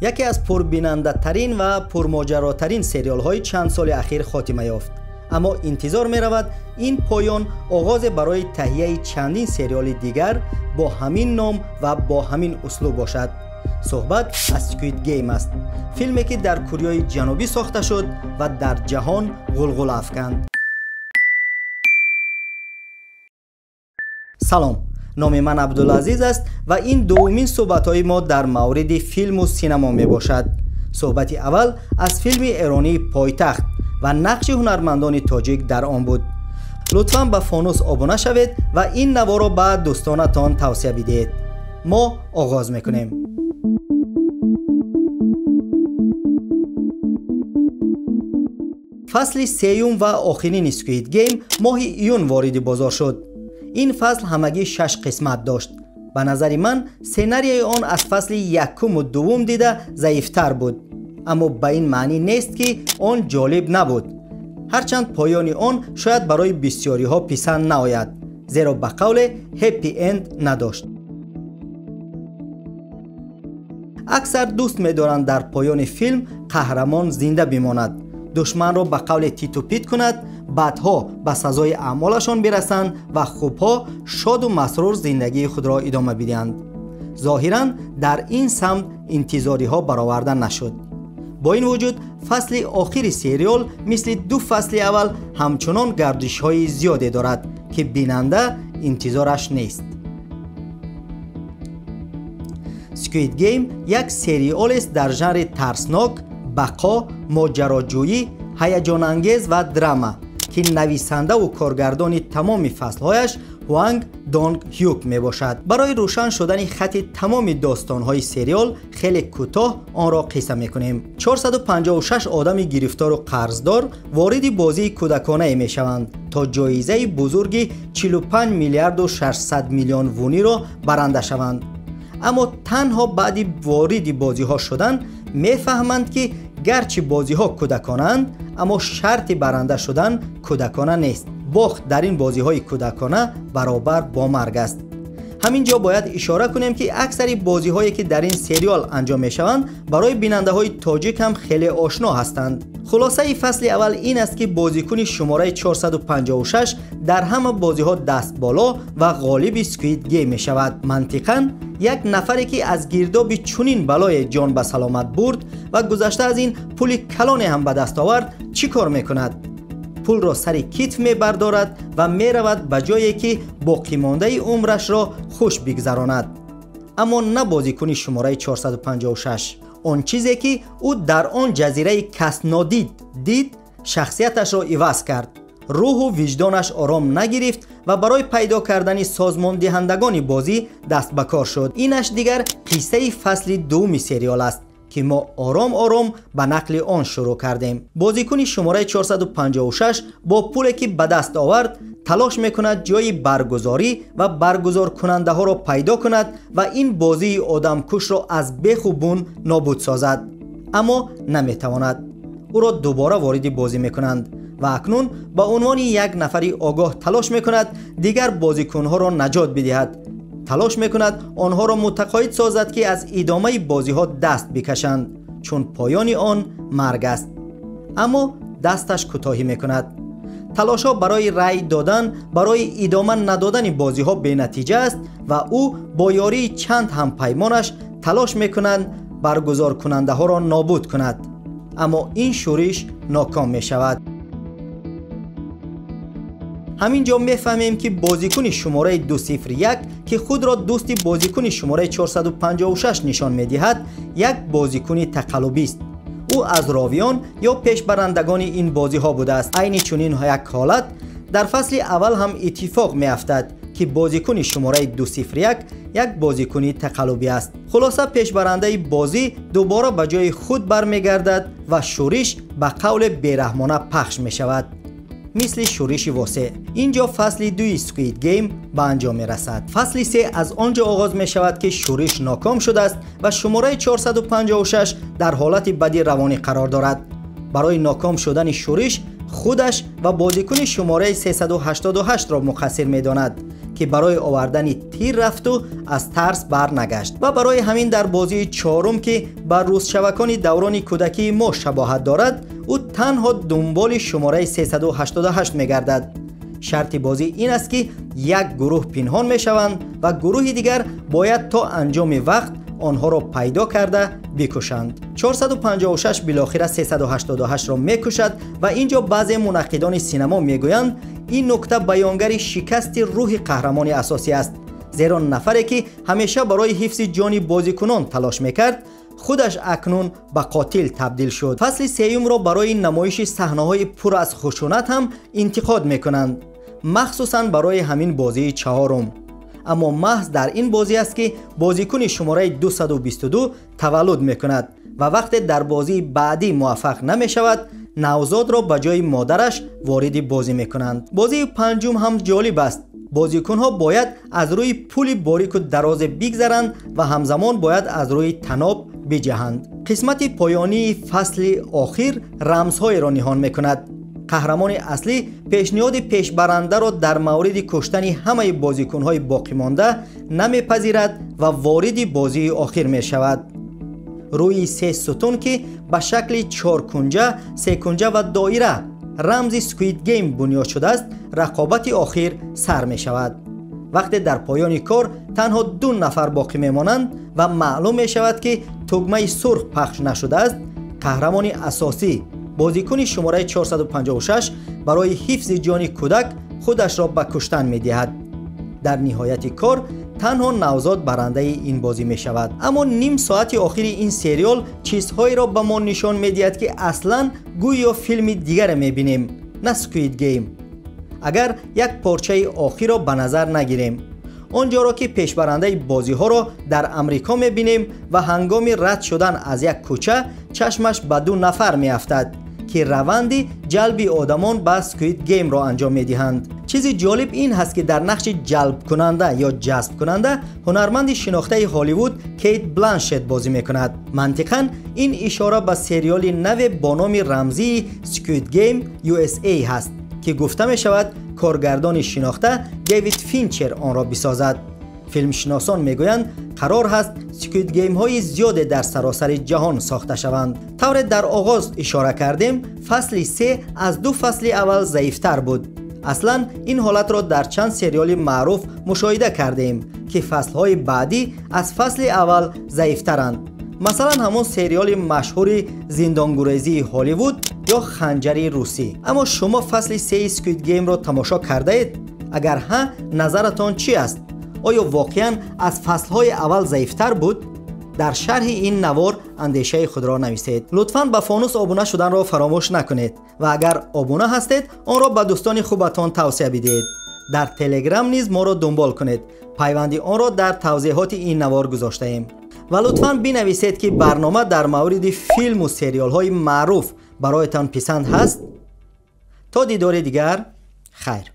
Яке аз пурбинандатарин ва пурмоҷаротарин сериалҳои чанд соли ахир хотима ёфт. Аммо интизор меравад ин поён оғозе барои таҳияи чандин сериали дигар бо ҳамин ном ва бо ҳамин услуб бошад. Суҳбат аз Squid Game аст, филме ки дар Кореяи Ҷанубӣ сохта шуд ва дар ҷаҳон ғулғула афканд. Салом, номи ман Абдулазиз аст ва ин дуввумин суҳбатҳои мо дар мавриди филму синамо мебошад. Суҳбати аввал аз филми эронии Пойтахт ва нақши ҳунармандони тоҷик дар он буд. Лутфан ба Фонус обуна шавед ва ин наворо ба дӯстонатон тавсия бидиҳед. Мо оғоз мекунем. Фасли сеюм ва охирини Squid Game моҳи июн вориди бозор шуд. Ин фасл ҳамагӣ 6 қисмат дошт. Ба назари ман сценарияи он аз фасли якуму дуввум дида заифтар буд, аммо ба ин маънӣ нест ки он ҷолиб набуд. Ҳарчанд поёни он шояд барои бисёриҳо писанд наояд, зеро ба қавле ҳеппи энд надошт. Аксар дӯст медоранд дар поёни филм қаҳрамон зинда бимонад, душманро ба қавле титу-пит кунад, бадҳо ба сазои аъмолашон бирасанд ва хубҳо шоду масрур зиндагии худро идома бидиҳанд. Зоҳиран дар ин самт интизориҳо бароварда нашуд. Бо ин вуҷуд фасли охири сериал мисли ду фасли аввал ҳамчунон гардишҳои зиёде дорад, ки бинанда интизораш нест. Squid Game як сериалест дар жанри тарснок, бақо, моҷароҷӯӣ, ҳаяҷонангез ва драма, ки нависандаву коргардони тамоми фаслҳояш Ҳуанг Донг Ҳюк мебошад. Барои рӯшан шудани хати тамоми достонҳои сериал хеле кӯтоҳ онро қисса мекунем. 456 одами гирифтору қарздор вориди бозии кӯдаконае мешаванд то ҷоизаи бузурги 45 миллиарду 600 миллион вуниро баранда шаванд. Аммо танҳо баъди вориди бозиҳо шудан мефаҳманд, ки гарчи бозиҳо кӯдаконаанд, аммо шарти баранда шудан кӯдакона нест. Бохт дар ин бозиҳои кӯдакона баробар бо марг аст. Ҳамин ҷо бояд ишора кунем, ки аксари бозиҳое ки дар ин сериал анҷом мешаванд барои бинандаҳои тоҷик ҳам хеле ошно ҳастанд. Хулосаи фасли аввал ин аст, ки бозикуни шумораи 456 дар ҳама бозиҳо даст боло ва ғолиби Squid Game мешавад. Мантиқан як нафаре ки аз гирдоби чунин балое ҷон ба саломат бурд ва гузашта аз ин пули калоне ҳам ба даст овард, чӣ кор мекунад? Пулро сари китф мебардорад ва меравад ба ҷое ки боқимондаи умрашро хуш бигзаронад. Аммо на бозикуни шумораи 456. Он чизе ки ӯ дар он ҷазираи каснодид дид, шахсияташро иваз кард. Рӯҳу виҷдонаш ором нагирифт ва барои пайдо кардани созмондиҳандагони бозӣ даст ба кор шуд. Инаш дигар қиссаи фасли дуввуми сериал аст, ки мо ором-ором ба нақли он шурӯъ кардем. Бозикуни шумораи 456 бо пуле ки ба даст овард талош мекунад ҷои баргузорӣ ва баргузоркунандаҳоро пайдо кунад ва ин бозии одамкушро аз беху бун нобуд созад. Аммо наметавонад. Ӯро дубора вориди бозӣ мекунанд ва акнун ба унвони як нафари огоҳ талош мекунад дигар бозикунҳоро наҷот бидиҳад. Талош мекунад онҳоро мутақоид созад, ки аз идомаи бозиҳо даст бикашанд, чун поёни он марг аст. Аммо дасташ кӯтоҳӣ мекунад. Талошҳо барои рай додан, барои идома надодани бозиҳо бенатиҷа аст ва ӯ бо ёрии чанд ҳампаймонаш талош мекунад баргузоркунандаҳоро нобуд кунад. Аммо ин шӯриш ноком мешавад. Ҳамин ҷо мефаҳмем, ки бозикуни шумораи 201, ки худро дӯсти бозикуни шумораи 456 нишон медиҳад, як бозикуни тақаллубист. Ӯ аз ровиён ё пешбарандагони ин бозиҳо будааст. Айни чунин як ҳолат дар фасли аввал ҳам иттифоқ меафтад, ки бозикуни шумораи 201 як бозикуни тақаллубӣ аст. Хулоса, пешбарандаи бозӣ дубора ба ҷои худ бармегардад ва шӯриш ба қавле бераҳмона пахш мешавад, мисли шӯриши восеъ. Ин ҷо фасли дуи Squid Game ба анҷом мерасад. Фасли се аз он ҷо оғоз мешавад, ки шӯриш ноком шудааст ва шумораи 456 дар ҳолати бади равонӣ қарор дорад. Барои ноком шудани шӯриш Худаш ва бозикуни шумораи 388-ро муқассир медонад, ки барои овардани тир рафту аз тарс барнагашт. Ва барои ҳамин дар бозии чорум, ки ба рӯзшавакони даврони кӯдакии мо шабоҳат дорад, ӯ танҳо дунболи шумораи 388 мегардад. Шарти бозӣ ин аст, ки як гурӯҳ пинҳон мешаванд ва гурӯҳи дигар бояд то анҷоми вақт онҳоро пайдо карда бикушанд. 456 билохира 388-ро мекушад ва ин ҷо баъзе мунаққидони синамо мегӯянд, ин нукта баёнгари шикасти рӯҳи қаҳрамони асосӣ аст, зеро нафаре, ки ҳамеша барои ҳифзи ҷони бозикунон талош мекард, худаш акнун ба қотил табдил шуд. Фасли сеюмро барои намоиши саҳнаҳои пур аз хушунат ҳам интиқод мекунанд, махсусан барои ҳамин бозии чаҳорум. Аммо маҳз дар ин бозӣ аст, ки бозикуни шумораи 222 таваллуд мекунад ва вақте дар бозии баъдӣ муваффақ намешавад, навзодро ба ҷои модараш вориди бозӣ мекунанд. Бозии панҷум ҳам ҷолиб аст. Бозикунҳо бояд аз рӯи пули борику дарозе бигзаранд ва ҳамзамон бояд аз рӯи таноб биҷаҳанд. Қисмати поёнии фасли охир рамзҳоеро ниҳон мекунад. Қаҳрамони аслӣ пешниҳоди пешбарандаро дар мавриди куштани ҳамаи бозикунҳои боқимонда намепазирад ва вориди бозии охир мешавад. Рӯи се сутун, ки ба шакли чоркунҷа, секунҷа ва доира рамзи Squid Game бунёд шудааст, рақобати охир сар мешавад. Вақте дар поёни кор танҳо ду нафар боқӣ мемонанд ва маълум мешавад, ки тугмаи сурх пахш нашудааст, қаҳрамони асосӣ, бозикуни шумораи 456, барои ҳифзи ҷони кӯдак худашро ба куштан медиҳад. Дар ниҳояти кор танҳо навзод барандаи ин бозӣ мешавад. Аммо ним соати охири ин сериал чизҳоеро ба мо нишон медиҳад, ки аслан гӯё филми дигаре мебинем, на Squid Game. Агар як порчаи охирро ба назар нагирем, он ҷоро, ки пешбарандаи бозиҳоро дар Амрико мебинем ва ҳангоми рад шудан аз як кӯча чашмаш ба ду нафар меафтад, ки раванди ҷалби одамон ба Squid Game-ро анҷом медиҳанд. Чизи ҷолиб ин ҳаст, ки дар нақши ҷалбкунанда ё ҷазбкунанда ҳунарманди шинохтаи Ҳолливуд Кейт Бланшет бозӣ мекунад. Мантиқан ин ишора ба сериали наве бо номи рамзии Squid Game USA ҳаст, ки гуфта мешавад коргардони шинохта Дэвид Финчер онро бисозад. Филмшиносон мегӯянд, қарор ҳаст Squid Game-ҳои зиёде дар саросари ҷаҳон сохта шаванд. Тавре дар оғоз ишора кардем, фасли се аз ду фасли аввал заифтар буд. Аслан ин ҳолатро дар чанд сериали маъруф мушоҳида кардем, ки фаслҳои баъдӣ аз фасли аввал заифтаранд. Масалан, ҳамон сериали машҳури зиндонгурезии Ҳолливуд ё ханҷари русӣ. Аммо шумо фасли сеи Squid Game-ро тамошо кардаед? Агар ҳа, назаратон чӣ аст? Оё воқеан аз фаслҳои аввал заифтар буд? Дар шарҳи ин навор андешаи худро нависед. Лутфан ба Фонус обуна шуданро фаромӯш накунед ва агар обуна ҳастед, онро ба дӯстони хубатон тавсия бидиҳед. Дар Телеграм низ моро дунбол кунед. Пайванди онро дар тавзеҳоти ин навор гузоштаем. Ва лутфан бинависед, ки барнома дар мавриди филму сериалҳои маъруф бароятон писанд ҳаст. То дидори дигар, хайр.